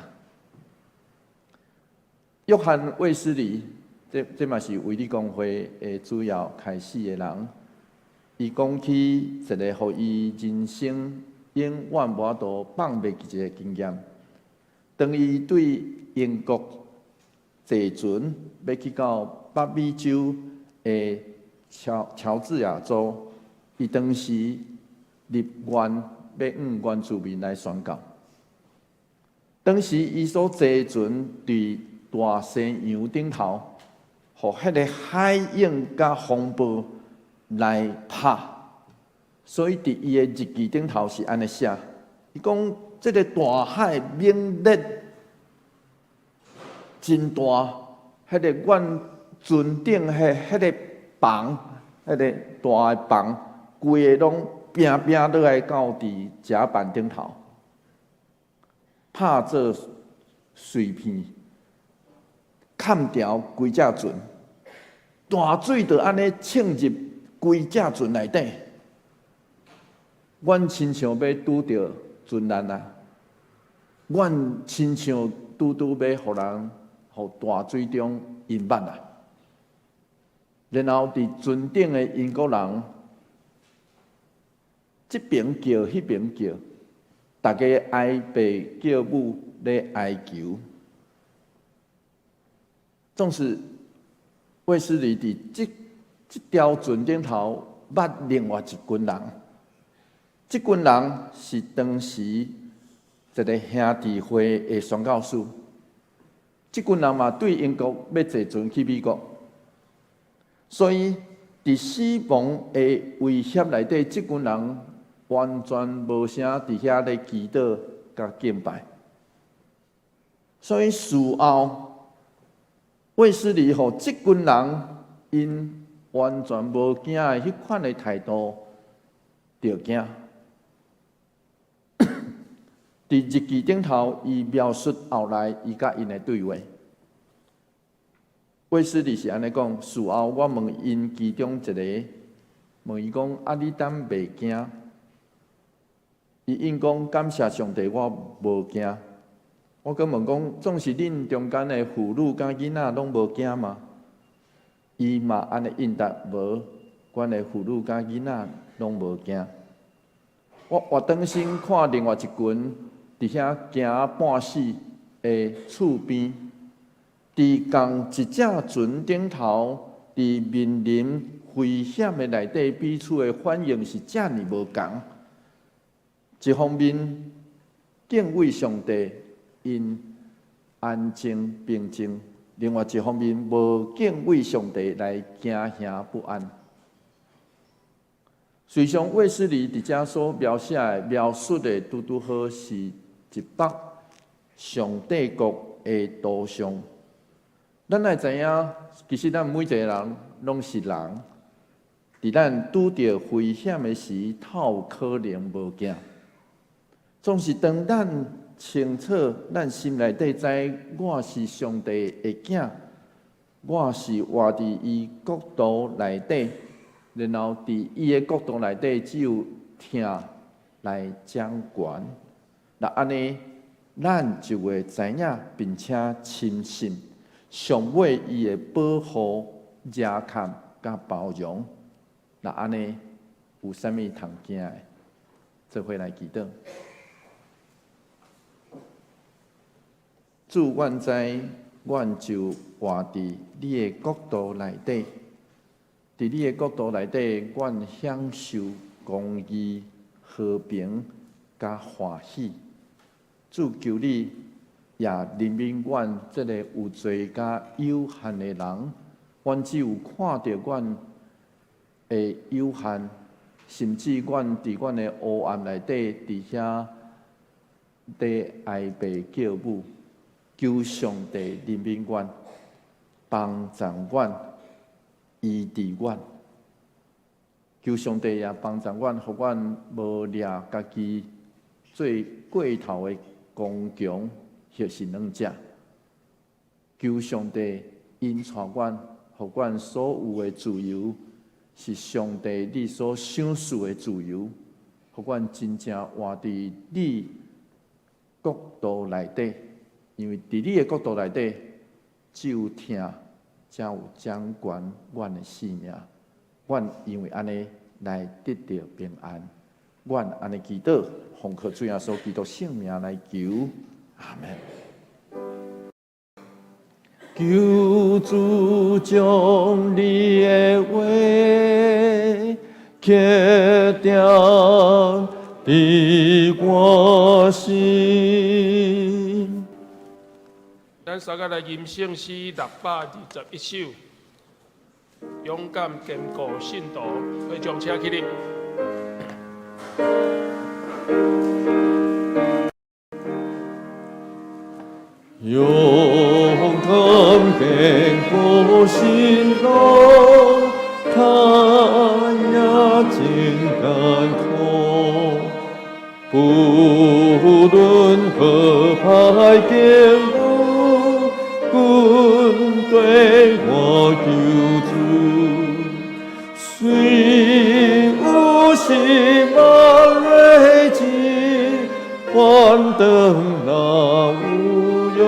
約翰衛斯理，這嘛是衛理公會的主要開始的人。伊講起一个予伊人生永遠無法度放袂記一个經驗。當伊對英國坐船欲去到北美洲的喬治亞州，伊當時立願欲向原住民來宣教。當時伊所坐船佇大西洋頂頭，予彼个海湧佮風暴來拍，所以佇伊的日記頂頭是按呢寫，伊講這个大海猛烈真大，彼个阮船頂彼个帆，彼个大的帆，規个攏拚拚落來到佇甲板頂頭，拍做碎片，砍掉規隻船，大水就按呢衝入規隻船內底，阮親像欲拄著船難啊！阮親像拄拄欲予人予大水中淹沒啊！然後佇船頂的英國人，這爿叫，彼爿叫，逐家哀爸叫母咧哀求。總是衛斯理佇這條船頂頭捌另外一群人，這群人是當時一个兄弟會的宣教士。這群人嘛對英國欲坐船去美國，所以佇死亡的威脅內底，這群人完全無啥佇遐咧祈禱佮敬拜。所以事後，衛斯理予這群人𪜶完全無驚的彼款的態度，著驚。佇日記頂頭，伊描述後來伊佮𪜶的對話。衛斯理是按呢講：事後我問𪜶其中一个，問伊講：啊，你敢袂驚？伊應講：感謝上帝，我無驚。我閣問講：總是恁中間的婦女佮囡仔攏無驚嗎？伊嘛按呢應答：無，阮的婦女佮囡仔攏無驚。我活轉身看另外一群佇遐驚半死的厝邊，佇仝一隻船頂頭，佇面臨危險的內底，彼此的反應是遮爾無仝。一方面敬畏上帝，𪜶安靜平靜；另外一方面無敬畏上帝，來驚嚇不安。隨上衛斯理佇遮所描寫的、描述的，拄拄好是一幅上帝國的圖像。咱愛知影，其實咱每一個人攏是人，佇咱拄著危險的時，透有可能無驚。總是當咱清楚，咱心內底知我是上帝的囝，我是活佇伊國度內底，然後佇伊的國度內底只有疼來掌權。若按呢，咱就會知影，並且深信上尾伊會保護、遮蓋佮包容。若按呢，有啥物通驚的？做伙來祈禱。主，阮知，阮就活佇你的國度內底，佇你的國度內底，阮享受公義、和平、佮歡喜。主，求你也憐憫阮這個有罪佮有限的人，阮只有看著阮的有限，甚至阮佇阮的黑暗內底，佇遐佇哀爸叫母，求上帝憐憫阮，幫助阮，醫治阮。求上帝也幫助阮，予阮無掠家己做過頭的剛強或是軟弱。求上帝引帶阮，予阮所有的自由是上帝你所賞賜的自由，予阮真正活佇你國度內底，因為佇你的國度內底，只有疼，才有掌管阮的性命。阮因為按呢來得著平安，阮按呢祈禱，奉靠主耶穌基督聖名來求，阿們。求主將你的話刻定佇我心。咱三個來吟聖詩621首。勇敢堅固信徒，會將請起立。勇敢堅固信徒，他也真艱苦，不論何歹境遇，跟綴我救主。雖有時萬銳志，反轉若有勇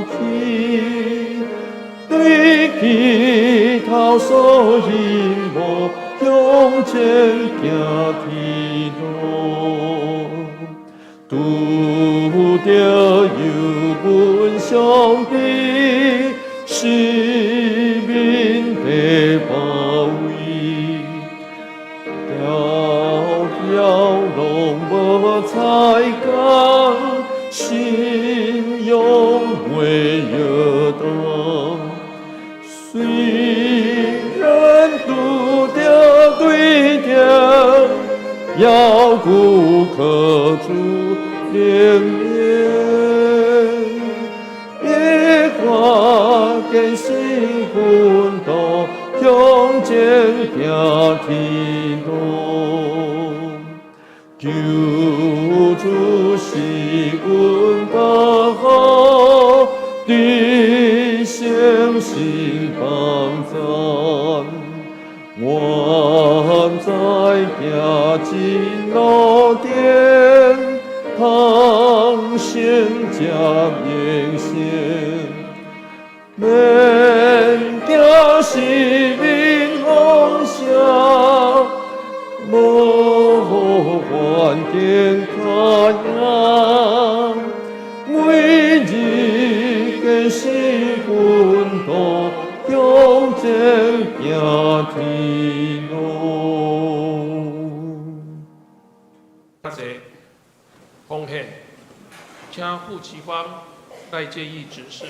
氣，對起頭所希望，向前行天路。拄著油溫上帝，四面的包圍，條條攏無彩工，信仰袂搖動。雖然拄著對敵，猶猶可主憐憫，一看見新奮鬥，向前行天路。救主是阮家好，得誠心幫贊。願在行真路頂，通承接榮升。免驚四面風聲，無環境卡贏，每日堅持奮鬥，向前行天路。多謝奉獻，請傅啟芳賴建議執事。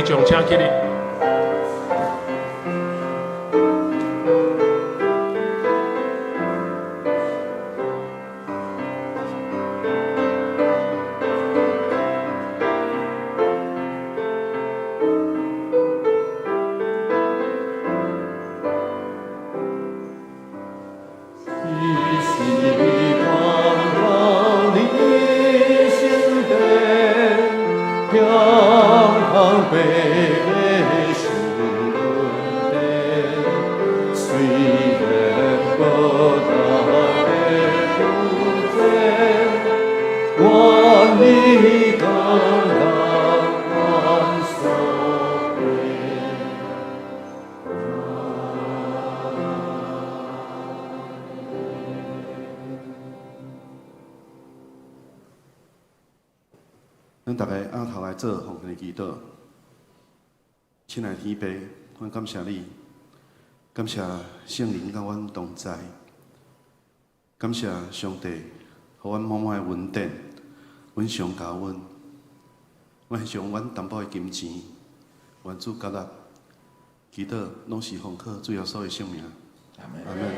會眾請起立。咱逐个按頭來做奉獻的祈禱。親愛的天父，阮感謝你，感謝聖靈佮阮同在，感謝上帝，予阮滿滿的恩典，阮上教阮，阮獻上阮淡薄的金錢，願主接納，祈禱攏是奉靠主耶穌的聖名。阿們。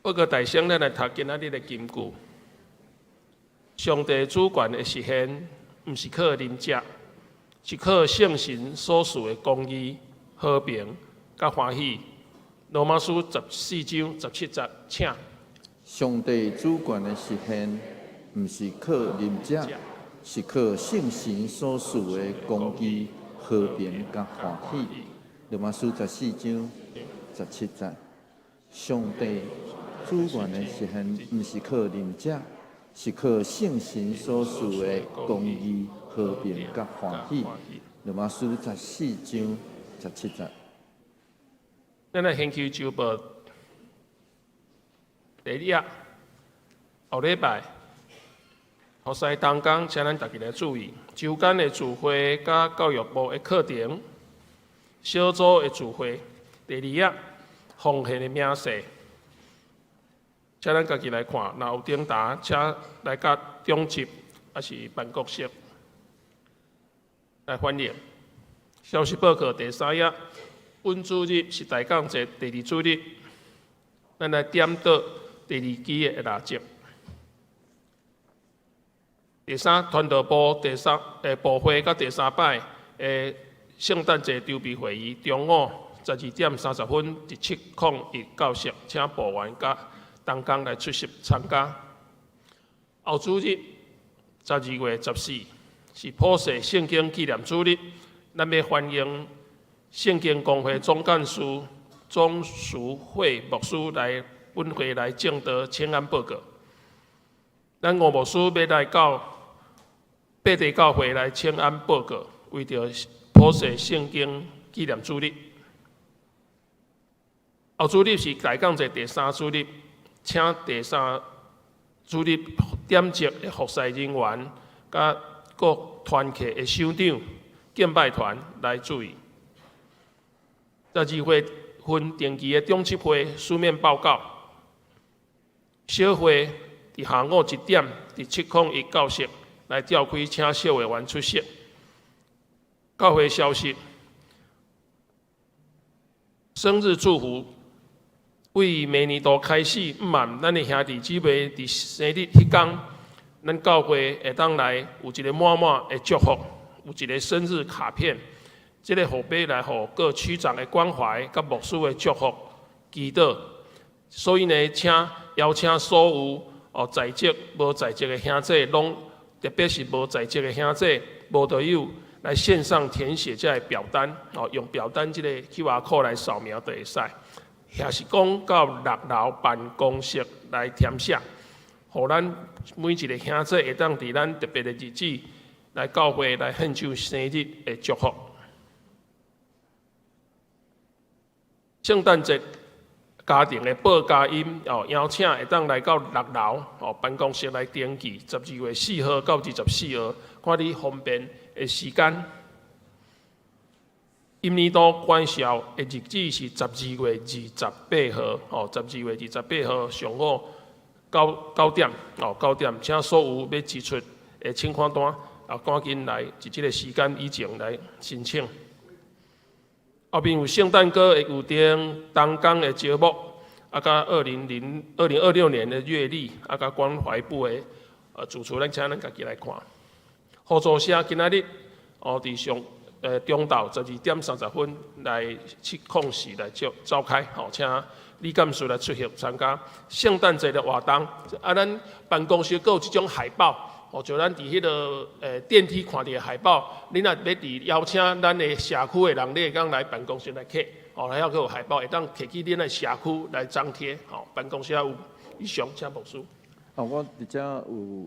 報告大聲，咱來讀今仔日的金句。上帝主權的實現，毋是靠啉食，是靠聖神所賜的公義、和平、佮歡喜。羅馬書14章17節，請。上帝主權的實現，毋是靠啉食，是靠聖神所賜的公義、和平、佮歡喜。羅馬書14章17節，上帝主權的實現，毋是靠啉食，是靠聖神所賜的公義、和平、佮歡喜。羅馬書14章17節。咱來研究週報第二頁，後禮拜，服侍同工，請咱逐家來注意，週間的聚會佮教育部的課程，小組的聚會。第二頁，奉獻的明細，請咱家己來看，若有頂答，請來佮長執，抑是辦公室來反映。消息報告第三頁，本主日是大港節第二主日，咱來點燈第二支的蠟燭。第三，傳道部第三部會佮第三擺的聖誕節籌備會議，中午12點30分，佇701教室，請部員佮同工來出席參加。後主日12月14是普世聖經紀念主日，咱欲歡迎聖經公會總幹事鍾淑慧牧師來本會來證道請安報告。咱吳牧師欲來到八地教會來請安報告，為著普世聖經紀念主日。後主日是大講節第三主日，請第三主日點職的服侍人員，佮各團契的首長、敬拜團來注意。12月份定期的長執會書面報告，小會佇下午1點佇701教室來召開，請小會員出席。教會消息，生日祝福。為明年度開始，毋瞞咱的兄弟姊妹佇生日彼工，咱教會會當來有一個滿滿的祝福，有一個生日卡片，這個號碼來予各區長的關懷，佮牧師的祝福祈禱。所以呢，請邀請所有哦在職無在職的兄弟，攏特別是無在職的兄弟、無道友來線上填寫這個表單，哦，用表單這個 QR code 來掃描就會使。抑是講到六樓辦公室來填寫，予咱每一個兄弟會當佇咱特別的日子來教會來獻上生日的祝福。聖誕節家庭的報佳音哦，邀請會當來到六樓哦辦公室來登記，12月4號到24號，看你方便的時間。今年度關紹的日子是十二月二十八號，哦，十二月二十八號上午9點，哦，九點，請所有欲支出的請款單，啊，趕緊來，佇這个時間以前來申請。後面有聖誕歌的預訂，同工的招募，啊，佮2026年的月曆，啊，佮關懷部的主廚，咱請咱家己來看。互助社今仔日哦，佇上中晝12點30分來704來召開，吼，請李幹事來出席參加聖誕節的活動。啊，咱辦公室閣有這種海報，哦，就咱佇彼个電梯看著的海報，你若欲佇邀請咱的社區的人，你會當來辦公室來摕，哦，還閣有海報，會當摕去恁的社區來張貼，吼，辦公室有。以上，請牧師。哦，我佇遮有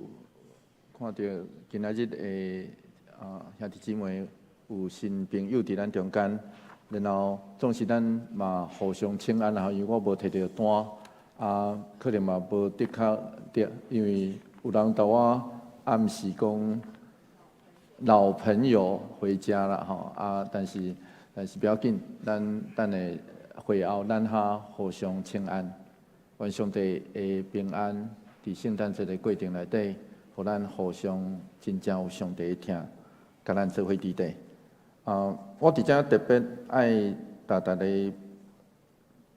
看著今仔日的兄弟姊妹有新朋友佇咱中間，然後總是咱嘛互相請安啦，因為我無提著單，啊，可能嘛無的確對，因為有人佇我暗示講老朋友回家啦，吼啊，但是不要緊，咱等下會後咱較互相請安，願上帝的平安佇聖誕節的過程內底，予咱互相真正有上帝的疼，共咱做伙佇底。啊，我佇遮特別愛大大的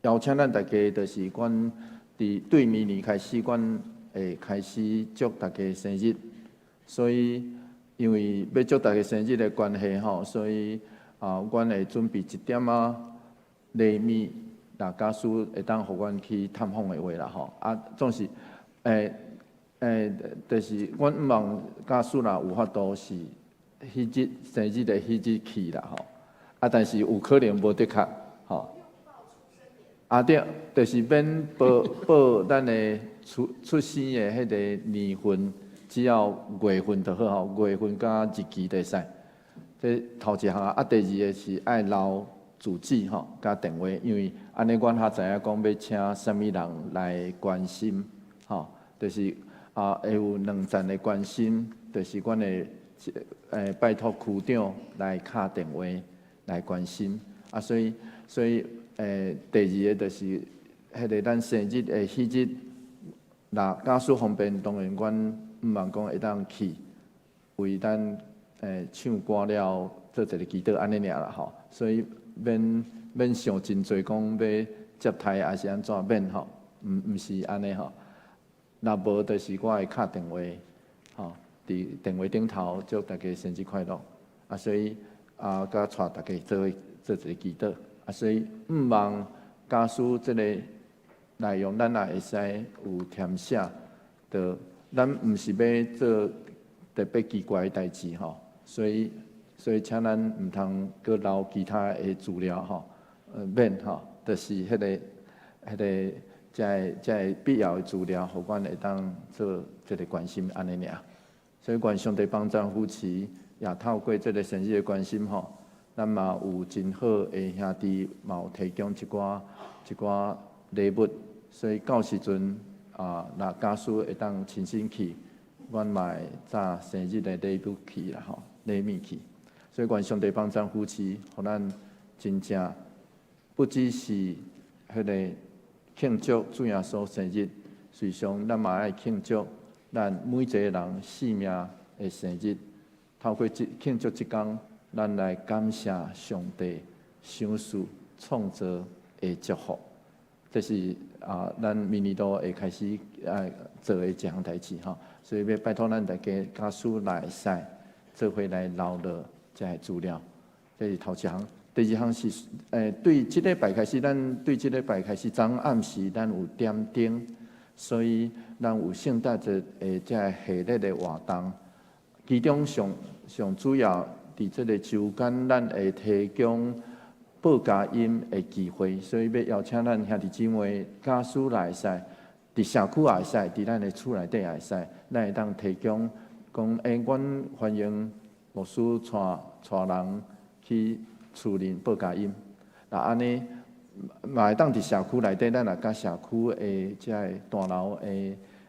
邀請咱大家，就是阮佇對明年開始，阮會開始祝大家生日。所以，因為欲祝大家生日的關係吼，所以啊，阮會準備一點仔禮物，若假使會當予阮去探訪的話啦吼。啊，總是就是阮毋望假使若有法度是彼日生日的彼日去啦吼。啊，但是有可能無的確吼。啊對，就是免報報咱的出生的彼个年份，只要月份就好吼，月份佮日期就會使。這頭一項啊，第二个是愛留住址吼，佮電話，因為按呢阮較知影講欲請啥物人來關心，吼，就是啊會有兩層的關心，就是阮會拜託區長來敲電話來關心，啊，所以第二个就是彼个咱生日的彼日，若假使方便，當然阮毋望講會當去為咱唱歌了做一个祈禱按呢爾啦吼，所以免想真濟講欲接待抑是按怎免吼，毋是按呢吼。若無就是我會敲電話，吼，佇電話頂頭祝大家生日快樂。啊，所以啊，佮帶大家做伙做一个祈禱。啊，所以毋望假使這个內容咱也會使有填寫，就咱毋是欲做特別奇怪的代誌吼，所以請咱毋通閣留其他的資料吼，免吼，就是彼个這个必要的資料，予阮會當做這个關心按呢爾。所以願上帝幫贊扶持，也透過這个生日的關心吼，咱嘛有真好的兄弟，嘛有提供一寡禮物，所以到時陣啊，若假使會當親身去，阮嘛會紮生日的禮物去啦吼，禮物去。所以願上帝幫贊扶持，予咱真正不只是彼个慶祝主耶穌生日，實際上咱嘛愛慶祝咱每一个人生命的生日。透過這慶祝這工，咱來感謝上帝賞賜創造的祝福。這是啊，咱明年度會開始做的一項代誌吼。所以欲拜託咱大家假使若會使做伙來留落這个資料。這是頭一項。第二項是對這禮拜開始，咱對這禮拜開始，昨暗時咱有點燈，所以咱有聖誕節的這个系列的活動。其中上上主要佇這个週間，咱會提供報佳音的機會，所以欲邀請咱兄弟姊妹，假使若會使，佇社區也會使，佇咱的厝內底也會使，咱會當提供講，阮歡迎牧師帶帶人去厝裡報佳音。若按呢，嘛會當佇社區內底，咱若佮社區的遮个大樓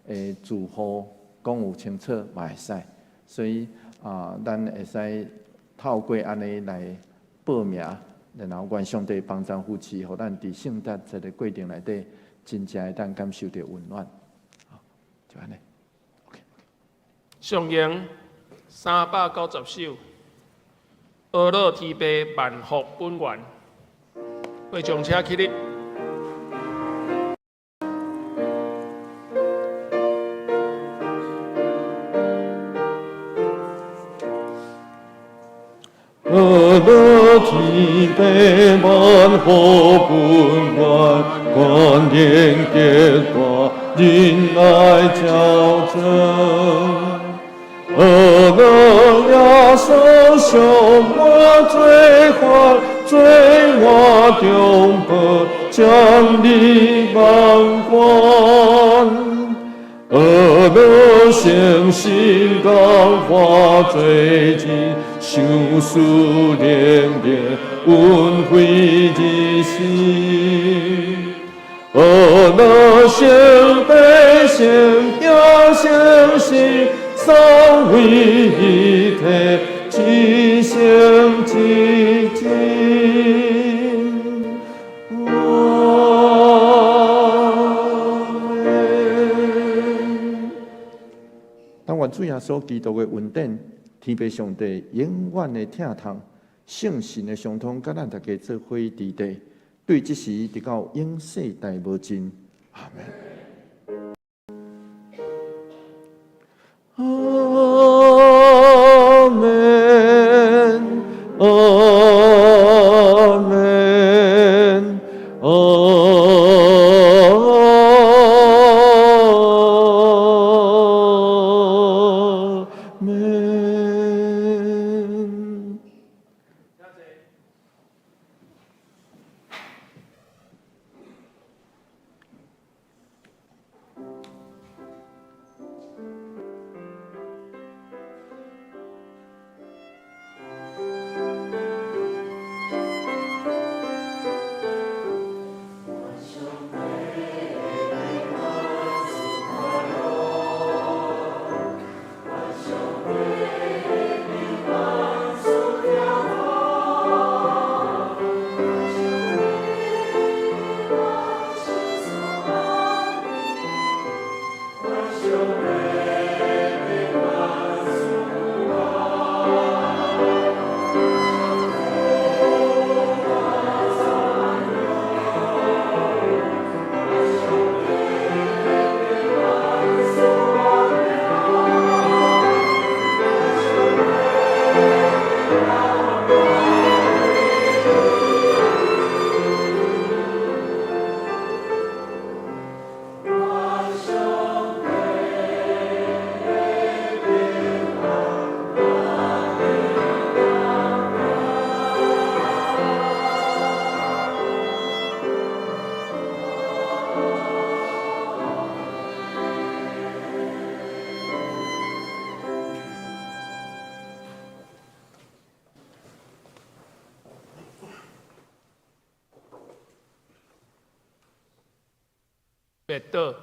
的住戶講有清楚嘛會使。所以啊，咱會使透過按呢來報名，然後願上帝幫贊扶持，予咱佇聖誕這个過程內底，真正會當感受著溫暖。好，就按呢。OK。上詠390首，阿樂天父萬福本源，會眾請起立。阿樂天父萬福本源，觀念結大，仁愛矯正。阿樂耶穌償我罪還，罪我中報，將你萬關。阿樂聖神感化罪人，相思連連，恩惠日新。阿樂聖父聖子聖神，三位一體，至聖至真。阿們。但願主耶穌基督的恩典，天父上帝永遠的疼痛，聖神的相通，佮咱大家做伙佇地，對這時直到永世代無盡。阿們。阿們，阿們，阿們。默禱。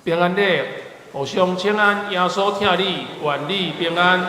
平安禮，互相請安，耶穌疼你，願你平安。